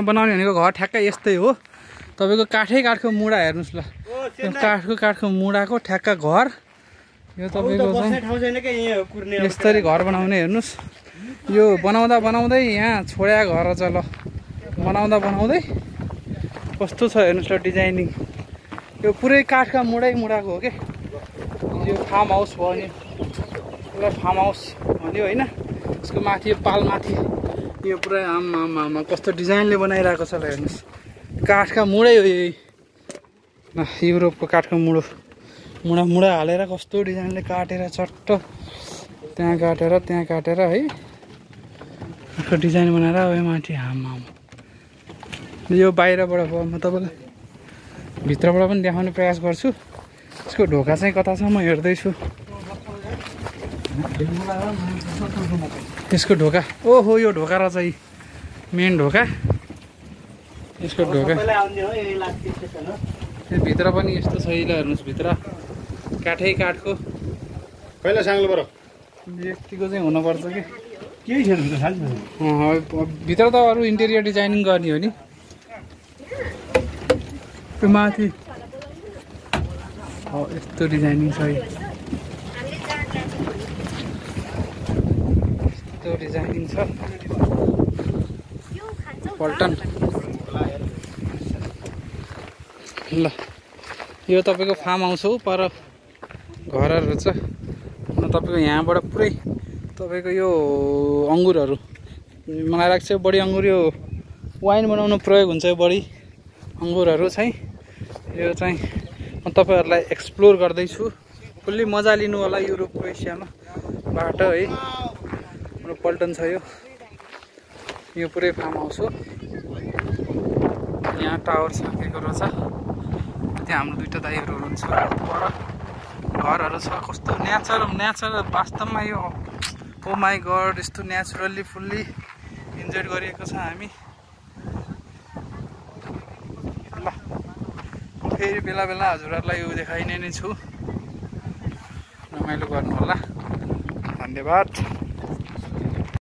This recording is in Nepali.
बनाउने भनेको घर ठ्याक्कै यस्तै हो तपाईको काठको मुढा हेर्नुस् ल यो काठको मुढाको ठ्याक्क घर यो तपाईको चाहिँ यसरी घर बनाउने हेर्नुस् यो बनाउँदा बनाउँदै यहाँ छोड्या घर छ ल बनाउँदा बनाउँदै कस्तो छ हेर्नुस् ल डिजाइनिङ यो पुरै काठका मुढाको हो के यो फार्म हाउस भन्यो यसलाई फार्म हाउस भन्यो हैन यसको माथि यो पाल माथि यो पुरै आमा कस्तो डिजाइनले बनाइरहेको छ ल हेर्नुस् काठका मुढै हो यही युरोपको काठको मुढा हालेर कस्तो डिजाइनले काटेर चट्ट त्यहाँ काटेर है यसको डिजाइन बनाएर यो माथि आमा यो बाहिरबाट म तपाईलाई भित्रबाट पनि देखाउने प्रयास गर्छु यसको ढोका चाहिँ कतासम्म हेर्दैछु यसको ढोका ओहो यो ढोका र चाहिँ मेन ढोका यसको ढोका भित्र पनि यस्तो छ ल हेर्नुस् भित्र काठको कहिले साङ्लो बरो यतिको चाहिँ हुनुपर्छ कि केही छैन भित्र त अरू इन्टेरियर डिजाइनिङ गर्ने हो नि त्यो माथि यस्तो डिजाइनिङ छ यस्तो डिजाइनिङ छ पल्टन ल यो तपाईको फार्म हाउस हो पर घरहरु छ न तपाईको यहाँबाट पुरै तपाईको यो अंगुरहरु मलाई लाग्छ बढी अंगुर यो वाइन बनाउन प्रयोग हुन्छ बढी अंगुरहरु चाहिँ यो चाहिँ म तपाईहरुलाई एक्सप्लोर गर्दै छु फुल्ली मजा लिनु होला युरोप क्रोएसियामा बाटो है हाम्रो पल्टन छ यो पुरै फार्म हाउस हो यहाँ टावर छ के गर्छ त्यहाँ हाम्रो दुईटा दाइहरु हुनुहुन्छ घरहरु छ कस्तो नेचरल वास्तवमा यो ओ माय गॉड यस्तो नेचुरली फुल्ली इन्जॉय गरिएको छ हामी ल फेरि बेला बेला हजुरहरुलाई यो देखाइने नै छु रमाइलो गर्नु होला धन्यवाद।